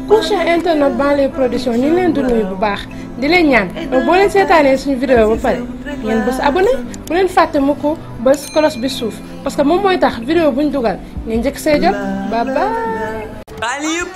prochain internet Banlieue Production ñu ngi leen di nuyu bu baax di leen ñaan boo leen seetaanee suñu vidéo ba pare ngeen bës abonné bu leen fàtte mu ko bës cloche bi suuf parce que moom mooy tax vidéo bu ñu dugal ngeen njëkk see jot bye bye. Banlieue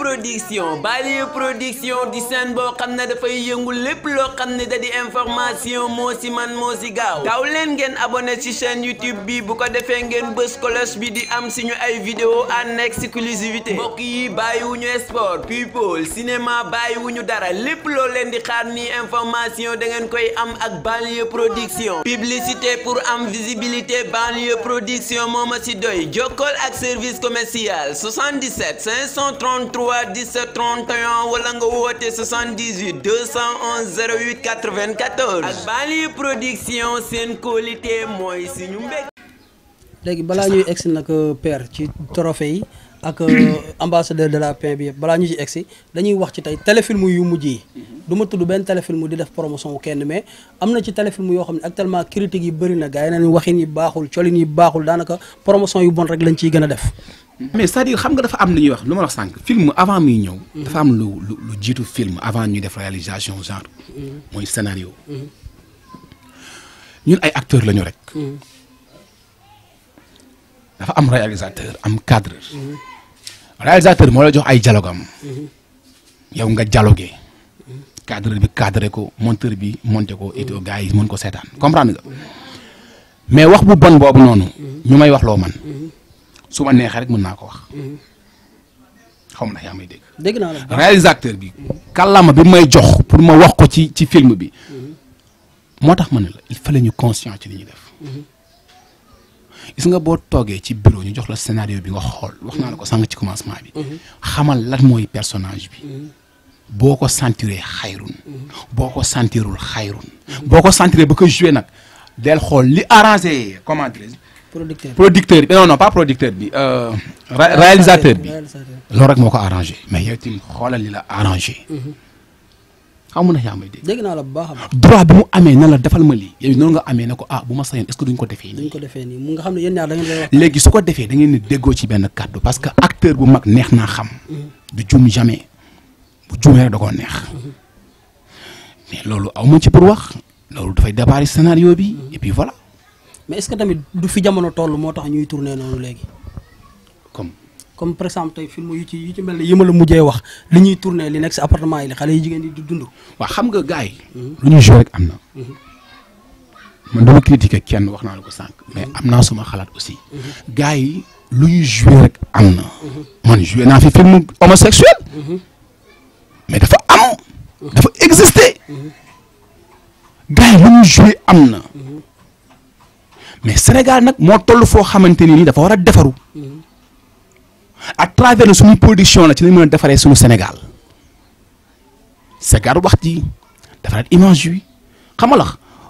Production di seen boo xam ne dafay yëngu lépp loo xam ne da di information moo si man moo si gaaw gaaw leen ngeen abonné ci chaîne YouTube bi bu ko defee ngeen bës cloche bi di am suñu ay vidéo en exclusivité mbokk yi bàyyiwuñu sport people cinéma bàyyiwuñu dara lépp loo leen di xaar ni information da ngeen koy am ak Banlieue Production publicité pour am visibilité Banlieue Production moo ma si doy jokkool ak service commercial 77 533 17 31 wala nga woote 78 211 08 94 ak Banlieue Production seen qualité mooy suñu mbég. léegi balaa ñuy egsi nag père ci trophée yi ak ambassadeur de la paix bi yëpp balaa ñu ci egsi dañuy wax ci tey téléfilm yu mujj yi du ma tudd benn téléfilm di def promotion wu kenn mais am na ci téléfilm yoo xam ne actuellement critique yi bëri na gars yi nañu waxin yi baaxul colin yi baaxul daanaka promotion yu bon rek lañ ciy gën a def. mais c'est-à-dire xam nga dafa am lu ñuy wax lu ma wax sànq film avant muy ñëw. dafa am lu jiitu film avant ñuy def réalisation genre. mooy scénario. ñun ay acteurs lañu rek. dafa am réalisateur am cadreur. réalisateur moo la jox ay dialogue am. yow nga dialogué. cadreur bi cadré ko monteur bi monté ko et gars yi mën ko seetaan comprendre nga mais wax bu bon boobu noonu. ñu may wax loo man su ma neexee rek mën naa ko wax xaw ma ndax yaa may dégg. dégg naa la réalisateur bi kàllaama bi may jox pour ma wax ko ci film bi moo tax ma ne la il fallait ñu conscient ci li ñuy def gis nga boo toogee ci bureau ñu jox la scénario bi nga xool wax naa la ko sànq ci commencement bi xamal lan mooy personnage bi boo ko sentiree xayrun boo ko sentirul xayrun boo ko sentiree ba ko joué nag del xool li arrangé comment dirais-je producteur bi non pas producteur bi réalisateur bi loolu rek moo ko arrangé mais yow tamit xoolal li la arrangé xam na yaa may dégg. dégg naa la bu baax a baax. droit bi mu amee na la defal ma lii yow noonu nga amee ne ko bu ma sañoon est-ce que duñ ko defee nii. duñ ko defee nii mu nga xam ne yéen ñaar da ngeen koy wax. léegi su ko defee da ngeen di déggoo ci benn kàddu parce que acteur bu mag neex naa xam. du juum jamais bu juumee rek da koo neex. mais loolu aw ma ci pour wax loolu dafay débarrer scénario bi et puis voilà. mais est-ce que tamit du fi jamono toll moo tax ñuy tourner noonu léegi. comme par exemple tey film yu ci mel ne yi ma la mujjee wax li ñuy tourner li nekk si appartement yi la xale yu jigéen di dund. waaw xam nga gars yi. lu ñuy joué rek am na. man dama critiquer kenn wax naa la ko sànq. mais am naa suma xalaat aussi. gars yi lu ñuy joué rek am na. man joué naa fi film homosexuel. mais dafa am. dafa exister. gars yi lu ñuy joué am na. mais Sénégal nag moo toll foo xamante ni dafa war a defaru. à travers suñu production la ci lañ mën a defaree suñu Sénégal Sénégal wax ji defaraat image yi xam nga la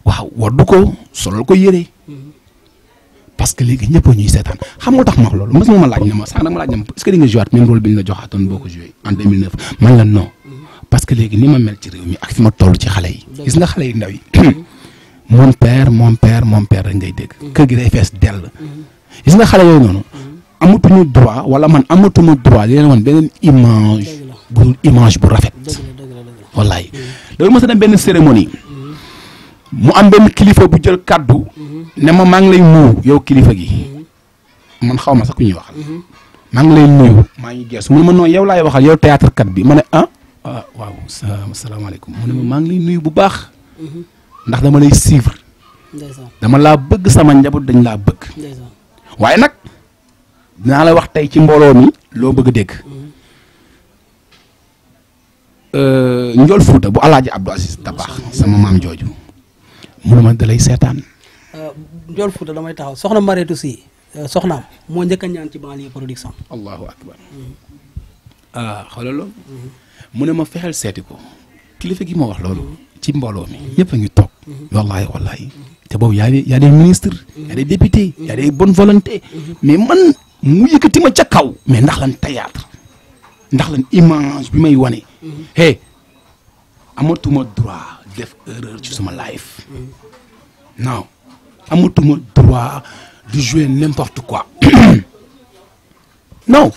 waaw waddu ko solal ko yére parce que léegi ñëpp ñuy seetaan xam nga tax ma wax loolu mos ma laaj ne ma sax dama laaj ne ma est-ce que di nga joué même rôle bi ñu la joxaatoon boo ko joué en 2009 man la non parce que léegi ni ma mel ci réew mi ak fi ma toll ci xale yi. gis nga xale yi ndaw yi. mon père rek ngay dégg. kër gi day fees dell. gis nga xale yooyu noonu. amatuñu droit wala man amatuma droit di leen wan beneen image bu rafet. wallaay loolu mos a dem benn cérémonie mu am benn kilifa bu jël kaddu ne ma maa ngi lay nuyu yow kilifa gi man xaw ma sax ku ñuy waxal maa ngi lay nuyu maa ngi gees mu ne ma non yow laay waxal yow théâtre kat bi ma ne waaw salaamaaleykum mu ne ma maa ngi lay nuyu bu baax ndax dama lay suivre dama laa bëgg sama njaboot dañ laa bëgg waaye nag dinaa la wax tey ci mbooloo mi loo bëgg a dégg Ndiol Fouta bu Alaaji Abdou Aziz Dabakh sama maam jooju mënuma dalay seetaan. Ndiol Fouta damay taxaw soxna Mareetu Si soxnaam moo njëkk a ñaan ci Banlieue Production. allahu akbar xoolal loolu. mu ne ma fexeel seeti ko kilifa gi ma wax loolu. ci mbooloo mi ñëpp a ngi toog. wallahi te boobu y a des ministres. y a des députés. y a des bonnes volontés. mais man. mu yëkkati ma ca kaw mais ndax lan théâtre ndax lan image bi may wane amatuma droit def erreur ci suma life non amatuma droit de jouer n'importe quoi non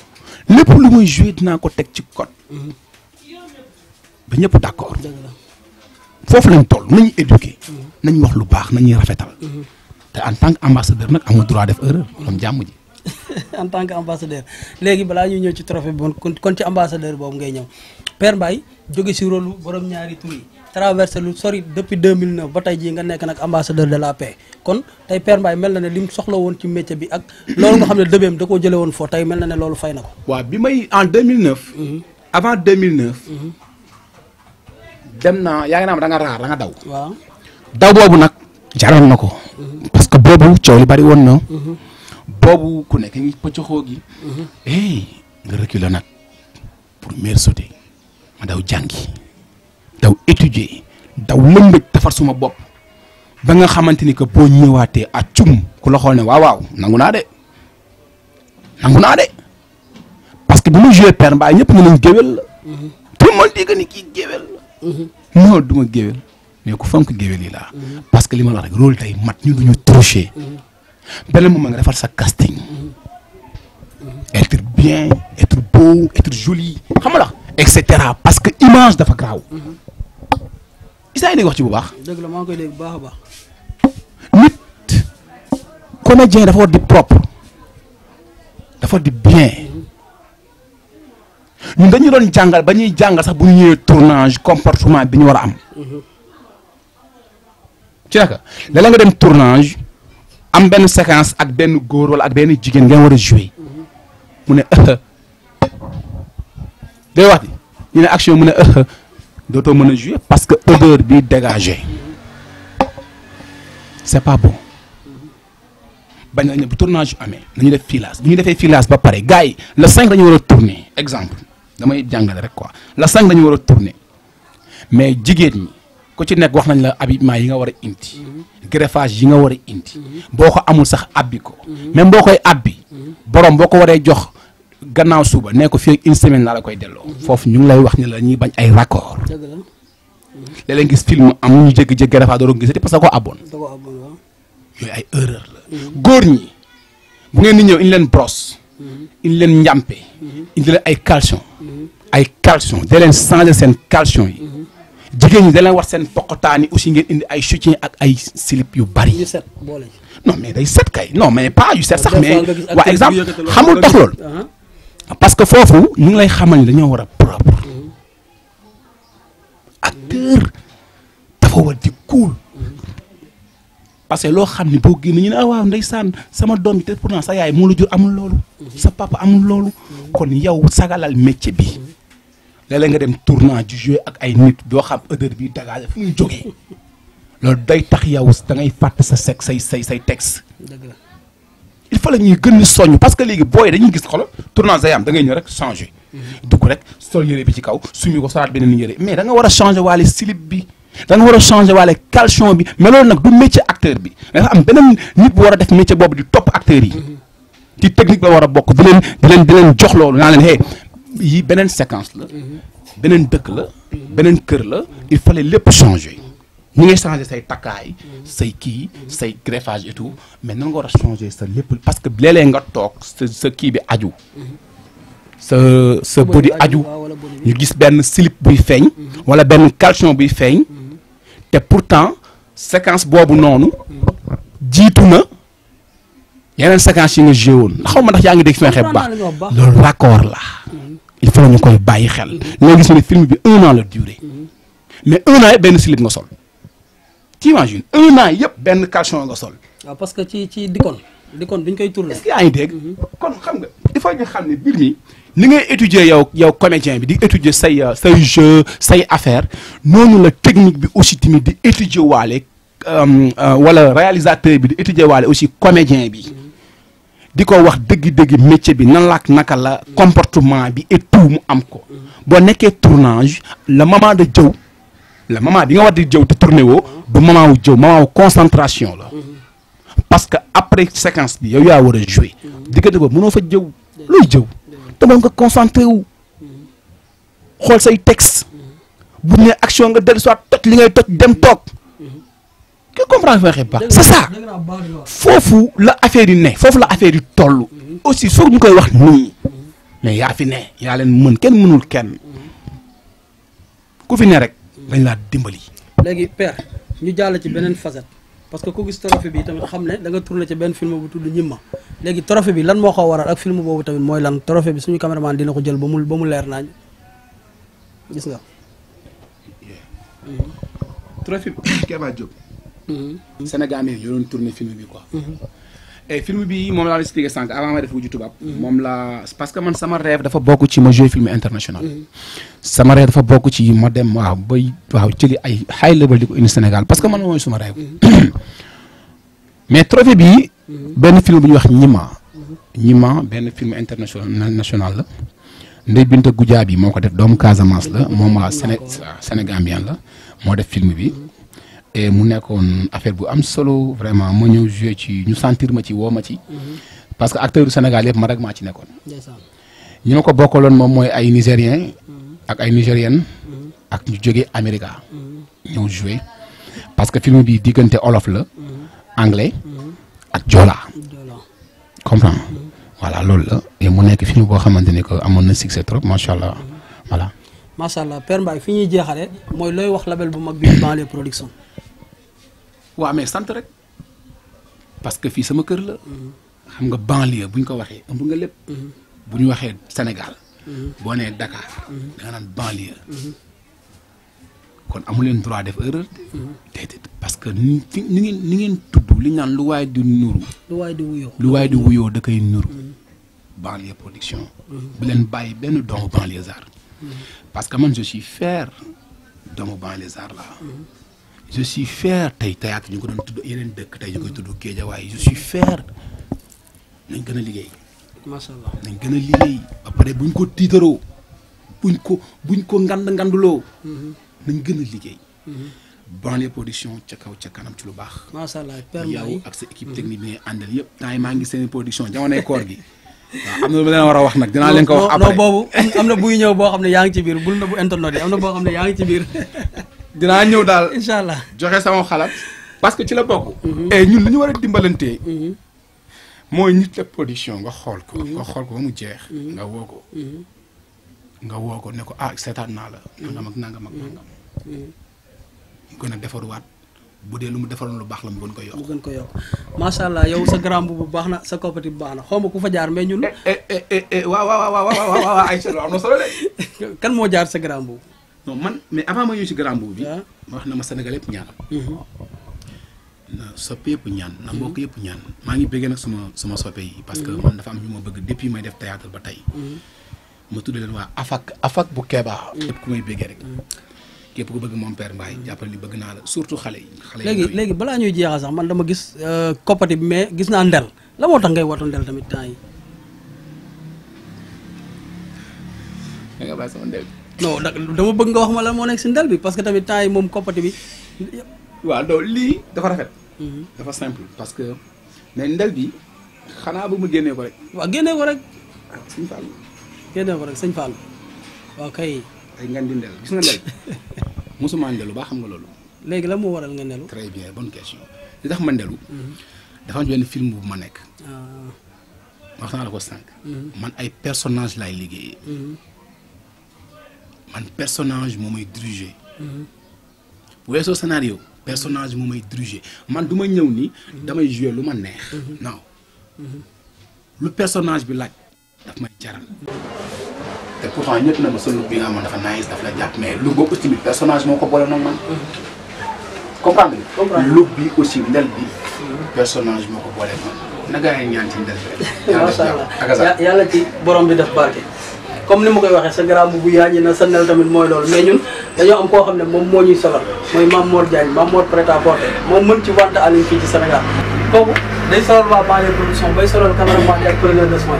lépp lu muy jouer dinaa ko teg ci code ba ñëpp d'accord foofu lañ toll nañu éduquer nañu wax lu baax nañuy rafetal te en tant que ambassadeur nag amul droit def erreur am jàmm ji. en tant que ambassadeur léegi balaa ñuy ñëw ci trophée bi kon ci ambassadeur boobu ngay ñëw Père Mbaye jóge si rôle borom ñaari tur yi traversé lu sori depuis 2009 ba tey jii nga nekk nag ambassadeur de la paix kon tey Père Mbaye mel na ne lim soxla woon ci métier bi ak loolu nga xam ne dëbeem da koo jële woon foo tey mel na ne loolu fay na ko. waaw bi may en 2009. avant 2009. dem naa yaa ngi naan da nga raar da nga daw. waaw daw boobu nag jaroon na ko. parce que boobu coow li bari woon na. boobu ku nekk ngi pëccoxoo gi. nga reculer nag pour mieux sauter ma daw jàngi daw étudier daw lëmbëj defar suma bopp ba nga xamante ni que boo ñëwaatee a cum ku la xool ne waaw nangu naa de parce que bi mu joué Père Mbaye ñëpp ñu nañ géwél la tout le monde dégg ni kii géwél la non du ma géwél mais ku fonk géwél yi laa parce que li ma la wax rek rôle tey mat ñu duñu tricher beneen moment nga defar sa casting être bien être beau être joli xam nga la et cetera parce que image dafa graaw Issa yi wax ci bu baax. dëgg la maa ngi koy dégg bu baax a baax. nit comédien dafa war di propre dafa di bien ñun dañu doon jàngal ba ñuy jàngal sax bu ñu ñëwee tournage comportement bi ñu war a am. ci naka léeg nga dem tournage am benn séquence ak benn góor wala ak benn jigéen ngeen war a jouer mu ne day wax ñu ne action mu ne dootoo mën a jouer parce que odeur bi dégagé c'est pas bon bañ nañ ne bu tournage amee nañu def filage bu ñu defee filage ba pare gars yi le 5 dañu war a tourner exemple damay jàngale rek quoi le 5 dañu war a tourner mais jigéen ñi ku ci nekk wax nañ la habillement yi nga war a indi greffage yi nga war a indi boo ko amul sax abbi ko même boo koy abbi borom boo ko waree jox gannaaw suba nee ko fii ak une semaine laa la koy delloo foofu ñu ngi lay wax ne la ñuy bañ ay raccord léeg-léeg gis film am ñu jékki-jékki greffage doo ko gisati parce que ko abboon yooyu ay erreur la góor ñi bu ngeen di ñëw indi leen brosse indi leen njàmpe indi leen ay caleçon da leen changer seen caleçon yi jigéen ñi da leen war seen poqotaan yi aussi ngeen indi ay soutien ak ay slip yu bari non mais day set kay non mais pas yu set sax mais waa exemple xamul tax loolu parce que foofu ñu ngi lay xamal ni dañoo war a propre acteur dafa war di cool parce que loo xam ne boo génne ñu ne waaw ndeysaan sama doom bi te pourtant sa yaay moo la jur amul loolu sa papa amul loolu kon yow sagalal métier bi léeg-léeg nga dem tournage du jeu ak ay nit doo xam odeur bi dégagé fu muy jógee loolu day tax yow da ngay fàtte sa say texte il faut la ñuy gën a soññ parce que léegi booy dañuy gis xolo tournage day am da ngay ñëw rek changer dugg rek sol yére bi ci kaw sumi ko solaat beneen yére mais da nga war a changer waale slip bi da nga war a changer waale caleçon bi mais loolu nag du métier acteur bi dafa am beneen nit bu war a def métier boobu di topp acteurs yi ci technique la war a bokk di leen jox loolu naa leen yi beneen séquence la beneen dëkk la beneen kër la il fallait lépp changer ñu ngay changer say takkaay say kii say greffage et tout mais nan nga war a changer sa lépp parce que léeg-léeg nga toog sa kii bi aju sa body aju ñu gis benn slip buy feeñ wala benn caleçon buy feeñ te pourtant séquence boobu noonu jiitu na yeneen séquence yi nga joué woon xaw ma ndax yaa ngi dégg fi may xeeb baax loolu raccord la il faut ñu koy bàyyi xel nga gis ne film bi 1 an la durée mais 1 an yëpp benn slip nga sol tu imagines 1 an yëpp benn caleçon nga sol. waaw parce que ci dikkoon bi ñu koy tourné. est-ce que yaa ngi dégg. kon xam nga il faut ñu xam ne mbir mi ni ngay étudier yow comédien bi di étudier say jeu say affaire noonu la technique bi aussi tamit di étudier waale wala réalisateur bi di étudier waale aussi comédien bi. di ko wax dëgg-dëgg métier bi nan la ak naka la comportement bi et tout mu am ko boo nekkee tournage le moment de jëw le moment bi nga war di jëw te tourné woo du moment wu jëw moment wu concentration la parce que après séquence bi yow yaa war a jouer diggante boobu mënoo fa jëw looy jëw te mën nga concentré wu xool say texte bu ñu nee action nga dellu soit toj li ngay toj dem toog que comprendre nga baax c'est ça foofu la affaire yi ne foofu la affaire yi toll aussi foog ñu koy wax nii mais yaa fi ne yaa leen mën kenn mënul kenn ku fi ne rek dañ laa dimbali. léegi père ñu jàll ci beneen facette parce que ku gis trophée bi tamit xam ne da nga tourné ci benn film bu tudd ñimma léegi trophée bi lan moo ko waral ak film boobu tamit mooy lan trophée bi suñu caméraman dina ko jël ba mu leer nañ gis nga. trophée Kéba Diop. Sénégal mi ñoo doon tourné film bi quoi. et film bi moom laa la expliqué sànq avant ma def wujju tubaab. moom la parce que man sama rêve dafa bokk ci ma jouer film international. sama rêve dafa bokk ci ma dem waaw jëli ay high level di ko indi Sénégal parce que man mooy suma rêve. mais trophée bi benn film bu ñuy wax ñima benn film international la. Ndeye Binta Goudiaby moo ko def doomu Casamance la moom waa Sénégambien la moo def film bi. et mu nekkoon affaire bu am solo vraiment ma ñëw joué ci ñu sentir ma ci woo ma ci. parce que acteur du Sénégal yëpp ma rek maa ci nekkoon. ñu ma ko bokkaloon moom mooy ay Nigériens. ak ay Nigériennes. ak ñu jógee Amérique. ñëw joué parce que film bi diggante olof la. anglais. ak Joola. comprends voilà loolu la et mu nekk film boo xamante ni que amoon na succès trop macha allah voilà. macha allah Père Mbaye fi ñuy jeexale mooy looy wax label bu mag bi Banlieue Production. waaw mais sant rek parce que fii sama kër la. xam nga banlieue bu ñu ko waxee ëmb nga lépp. bu ñu waxee Sénégal. boo nee Dakar. da nga naan banlieue. kon amu leen droit def erreur. déedéet parce que ni ngeen tudd li ñu naan lu waay di nuru. lu waay di wuyoo da koy nuru. Banlieue Production. bu leen bàyyi benn doomu banlieusard. parce que man je suis fier doomu banlieusard la. je suis fier tey théâtre ñu ko doon tudd yeneen dëkk tey ñu koy tudd Guédiawaye je suis fier nañ gën a liggéey. macha allah nañ gën a liggéey ba pare buñ ko tiitaroo buñ ko nganduloo. nañ gën a liggéey. Banlieue Production ca kaw ca kanam ci lu baax. macha allah Père Mbaye yow ak sa équipe technique bi ngay àndal yëpp temps yi maa ngi seen production jamonoy koor gi. waaw am na lu leen war a wax nag dinaa leen ko wax. après non boobu am na buy ñëw boo xam ne yaa ngi ci biir bul na bu internet yi am na boo xam ne yaa ngi ci biir. dinaa ñëw daal incha allah joxe sama xalaat parce que ci la bokk. et ñun lu ñu war a dimbalantee. mooy nit la production nga xool ko. ba mu jeex. nga woo ko ne ko seetaan naa la. nangam ak nangam. ñu gën a defaruwaat bu dee lu mu defaroon lu baax la mu gën ko yokk. macha allah yow sa grand bu baax na sa coopérative bu baax na xaw ma ku fa jaar mais ñun. waaw ay solo am na solo de. kan moo jaar sa grand bu. non man mais avant ma ñëw ci grand boobu bi ma wax na ma Sénégal yëpp ñaanal. na soppe yëpp ñaan na mbokk yëpp ñaan maa ngi bëggee nag suma soppe yi parce que man dafa am ñu ma bëgg depuis may def théâtre ba tey ma tudd leen waa afak bu Kéba yëpp ku may bëggee rek képp ku bëgg moom Père Mbaye jàppal li bëgg naa la surtout xale yi léegi balaa ñuy jeexal sax man dama gis koppati bi mais gis naa ndel la moo tax ngay watu ndel tamit temps yi da nga bàyyi sama ndel non dama bëgg nga wax ma la moo nekk si ndel bi parce que tamit temps yi moom koppati bi waaw donc lii dafa rafet dafa simple parce que mais ndel bi xanaa bëgg ma génnee ko rek waaw génnee ko rek sëñ Fall génnee ko rek sëñ Fall waaw kay ay ngan di ndel gis nga ndel mosuma ndelu baa xam nga loolu léegi la moo waral nga ndelu très bien bonne question li tax ma ndelu dafa am benn film bu ma nekk wax naa la ko sànq man ay personnage laay liggéeyee man personnage moo may diriger bu weesoo scénario personnage moo may diriger man du ma ñëw ni damay jouer lu ma neex non lu personnage bi laaj daf may jaral te pourtant ñëpp na ma sa look bi nga amoon dafa nice daf la jàpp mais lu boobu tamit personnage moo ko boole noonu man comprendre nga look bi aussi ndel bi personnage moo ko boole noonu na gaa yi ñaan ci ndel bi rek yàlla ci borom bi def barke comme ni ma koy waxee sa garaam bu yaañi na sa nel tamit mooy loolu mais ñun dañoo am koo xam ne moom moo ñuy solal mooy Mame Mor Diagne Mame Mor prêt-à-porter moom mën ci vente en ligne fii ci Sénégal kooku day solal waa Banlieue Production bay solal cameraman ak preneur de soin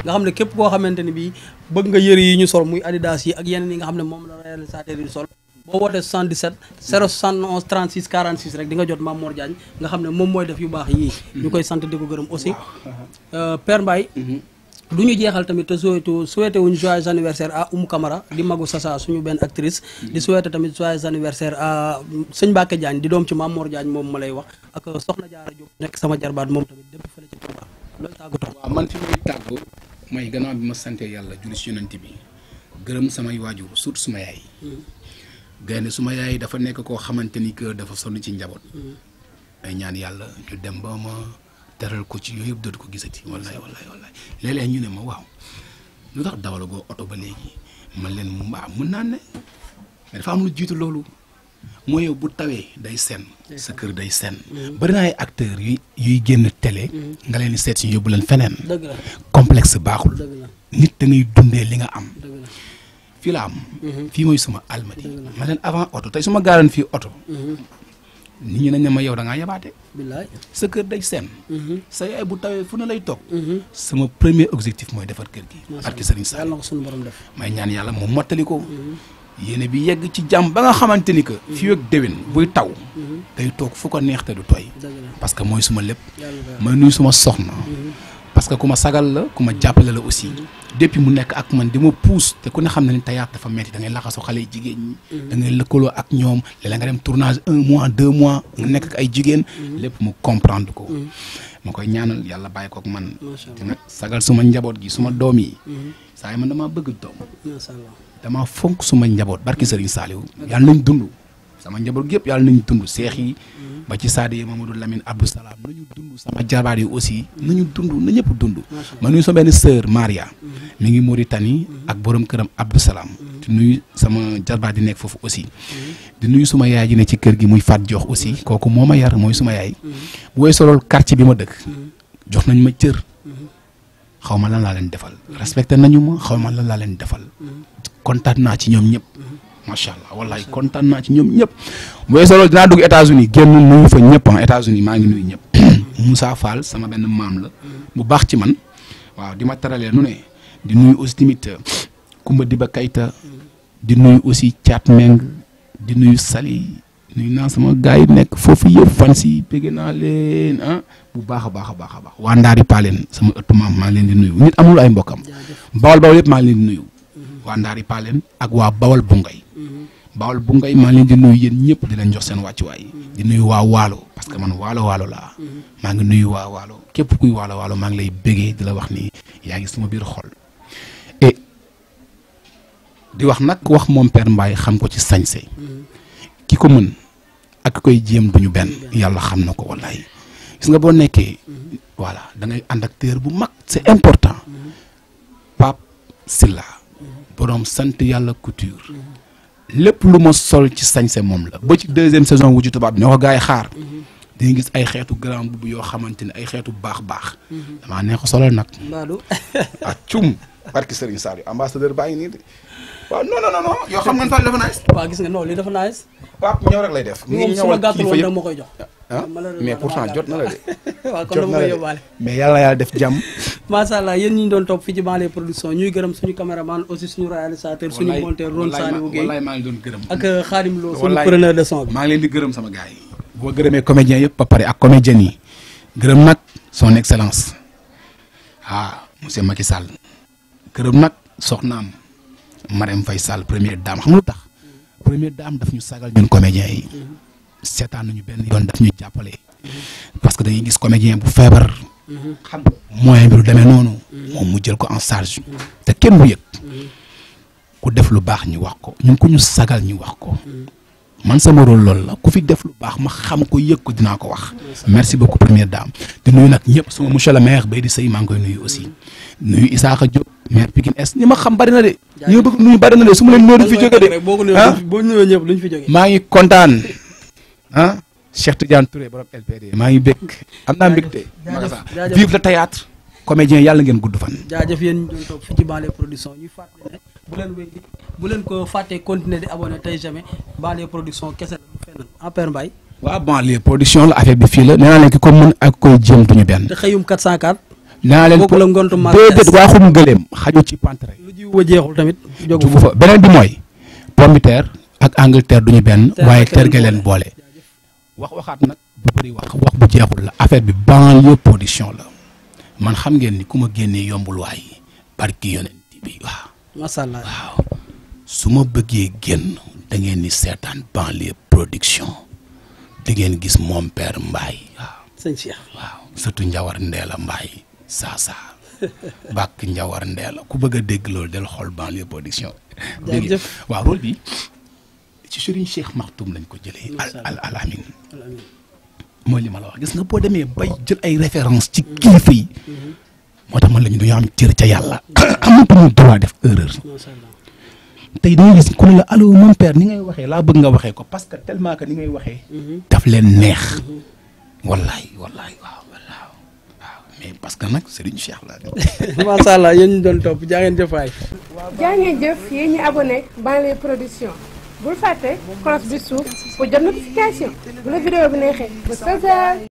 nga xam ne képp koo xamante ni bii bëgg nga yëre yi ñu sol muy Adidas yi ak yeneen yi nga xam ne moom la réalisateur yi sol boo wootee 77 071 36 46 rek di nga jot Mame Mor Diagne nga xam ne moom mooy def yu baax yii ñu koy sant di ko gërëm aussi Père Mbaye du ñu jeexal tamit te souhaité wuñu joyeux anniversaire à Oumou Camara di magu Sasa suñu benn actrice di souhaité tamit joyeux anniversaire à sëñ Mbacke Diagne di doom ci Mame Mor Diagne moom ma lay wax ak Soxna Diarra Diop nekk sama jarbaat moom tamit depuis fële ci Touba loolu tàggatoo. waaw man fi muy tàggu mooy gannaaw bi ma sante yàlla julli ci yonent bi gërëm samay waajur surtout suma yaay gaynde suma yaay dafa nekk koo xamante ni que dafa sonn ci njaboot. ay ñaan yàlla ñu dem ba ma teral ko ci yooyu yëpp dootu ko gisati wallaay léeg-léeg ñu ne ma waaw lu tax dawalagoo oto ba léegi man leen mën naa ne mais dafa am lu jiitu loolu mooy yow bu tawee day sen sa kër day sen bari na ay acteurs yuy génn télé nga leen di seet si yóbbu leen feneen complexe baaxul nit da ngay dundee li nga am fii la am fii mooy suma almadi ma leen avant oto tey su ma gaaroon fii oto nit ñi nañ ne ma yow da ngaa yabaate billaay sa kër day sen sa yaay bu tawee fu ne lay toog sama premier objectif mooy defar kër gi barki Serigne Sall yàlla na ko suñu borom def may ñaan yàlla mu mottali ko yéene bi yegg ci jàmm ba nga xamante ni que fii ak déwén buy taw day toog fu ko neex te du tooy parce que mooy suma lépp may nuyu suma soxna parce que ku ma sagal la ku ma jàppale la aussi depuis mu nekk ak man di ma pousse te ku ne xam ne ni théâtre dafa metti da ngay laxasu xale yi jigéen ñi da ngay lëkkaloo ak ñoom léeg-léeg nga dem tournage 1 mois 2 mois nga nekk ak ay jigéen lépp mu comprendre ko ma koy ñaanal yàlla bàyyi ko ak man te nag sagal suma njaboot gi suma doom yi saa yi man damaa bëgg doom damaa fonk suma njaboot barki Serigne Saliou yàlla nañ dund sama njaboot gi yëpp yàlla nañ dund seex yi ba ci Sadio Mamadou Lamine Abdou Salam nañu dund sama jarbaat yi aussi nañu dund na ñëpp dund ma nuyu sama benn sœur Maria mi ngi Mauritanie ak borom këram Abdou Salam di nuyu sama jarbaat di nekk foofu aussi di nuyu suma yaay ji ne ci kër gi muy Fat Jox aussi kooku moo ma yar mooy suma yaay bu weesoo loolu quartier bi ma dëkk jox nañ ma cër xaw ma lan laa leen defal respecté nañu ma xaw ma lan laa leen defal kontaan naa ci ñoom ñëpp macha allah wallahi kontaan naa ci ñoom ñëpp bu weesoo loolu dinaa dugg États-Unis génn nuyu fa ñëpp États-Unis maa ngi nuyu ñëpp Moussa Fall sama benn maam la bu baax ci man waaw di ma teralee nu ne di nuyu aussi tamit Kumba Diba Kayta di nuyu aussi Thiat Meng di nuyu Sali nuyu naa sama gars yi nekk foofu yëpp fan si bëgg naa leen bu baax a baax a baax a baax waa Ndaari Paleen sama ëttu maam maa ngi leen di nuyu nit amul ay mbokkam bawal yëpp maa ngi leen di nuyu waa Ndaari Paleen ak waa Bawal Bungay Bawal Bungay maa ngi leen di nuyu yéen ñëpp di leen jox seen wàccuwaay di nuyu waa Waalo parce que man waalo laa maa ngi nuyu waa Waalo képp kuy waalo maa ngi lay bëggee di la wax ni yaa ngi sama biir xol et di wax nag wax moom Père Mbaye xam ko ci sañse ki ko mën ak koy jéem duñu benn yàlla xam na ko wallaay gis nga boo nekkee voilà da ngay ànd ak téer bu mag c'est important Pape Silla borom sant yàlla couture lépp lu ma sol ci sañse moom la ba ci 2e saison wu ci tubaab bi ñoo ko gars yi xaar di nga gis ay xeetu grand boubou yoo xamante ne ay xeetu baax damaa neex a solal nag ah cum barki Serigne Saliou ambassadeur baa ngi nii de waaw non yoo xam nga fa dafa nice waaw gis nga non li dafa nice Pape ñëw rek lay def moom suma gàttul woon da ma koy jox mais pourtant jot na la de waaw kon dama koy yóbbaale mais yàlla def jàmm macha allah yéen ñi doon topp fii ci Banlieue Production ñuy gërëm suñu caméraman aussi suñu réalisateur suñu monteur Ron Saliou Gueye wallaay maa ngi doon gërëm ak Khadim Lo suñu preneur de son bi maa ngi leen di gërëm sama gars yi boo gërëmee comédiens yëpp ba pare ak comédiennes yi gërëm nag son excellence monsieur Macky Sall gërëm nag soxnaam Marème Faye Sall première dame xam nga lu tax première dame daf ñu sagal ñun comédiens yi seetaan nañu benn yoon daf ñu jàppale parce que dañuy gis comédien bu feebar xam moyen bi lu demee noonu moom mu jël ko en charge te kenn du yëg ku def lu baax ñu wax ko ñun ku ñu sagal ñu wax ko man sama rôle loolu la ku fi def lu baax ma xam ko yëg ko dinaa ko wax merci beaucoup première dame di nuyu nag ñëpp sama monsieur le maire Baydi Sey maa ngi koy nuyu aussi nuyu Isaaxa Diop maire Pikine Est ñi ma xam bari na de ñi ma bëgg nuyu bari na de su ma leen nuyu duñ fi jóge de boo nuyoo ñëpp duñ fi jóge maa ngi kontaan Cheikh Tidiane Touré borom LPD maa ngi bëgg am naa mbégte vive le théâtre comédien yàlla ngeen gudd fan jaajëf yéen ñu doon toog fii ci Banlieue Production ñuy fàttali ne bu leen ko fàttee continuer di abonné tey jamais Banlieue Production kese la du fenn Père Mbaye waaw Banlieue Production la affaire bi fii la nee naa leen ki ko mën ak koy jéem duñu benn te xëyum 404 nee naa leen la ngontu ma déedéet waaxum gëléem xaju ci pantre lu jiw ba jeexul tamit jógu fa beneen bi mooy pomme de terre ak Angleterre duñu benn waaye terge leen boole waxaat nag bu bëri wax bu jeexul la affaire bi Banlieue Production la man xam ngeen ni ku ma génnee yombul waay barki yonent bi waaw macha allah waaw su ma bëggee génn da ngeen ni seetaan Banlieue Production da ngeen gis moom Père Mbaye waaw sëñ Cheikh waaw surtout Njawar Ndeela Mbaye saa bàkk Njawar Ndeela ku bëgg a dégg loolu del xool Banlieue Production dégg waaw rôle bi ci Serigne Cheikh Maktoum lañ ko jëlee. al amin mooy li ma la wax gis nga boo demee bay jël ay référence ci kilifa yi. moo tax man la ñu dañoo am cër ca yàlla. amatuñu droit def erreur. tey da ngay gis ku ne la allo mon père ni ngay waxee laa bëgg nga waxee ko parce que tellement que ni ngay waxee. daf leen neex. wallaay waaw mais parce que nag Serigne Cheikh la. macha allah yéen ñu doon topp jaa ngeen jëfaay. jaa ngeen jëf yéen ñi abonné Banlieue Production bul fàtte cloche bi suuf pour jot notification bu la vidéo bi neexee ba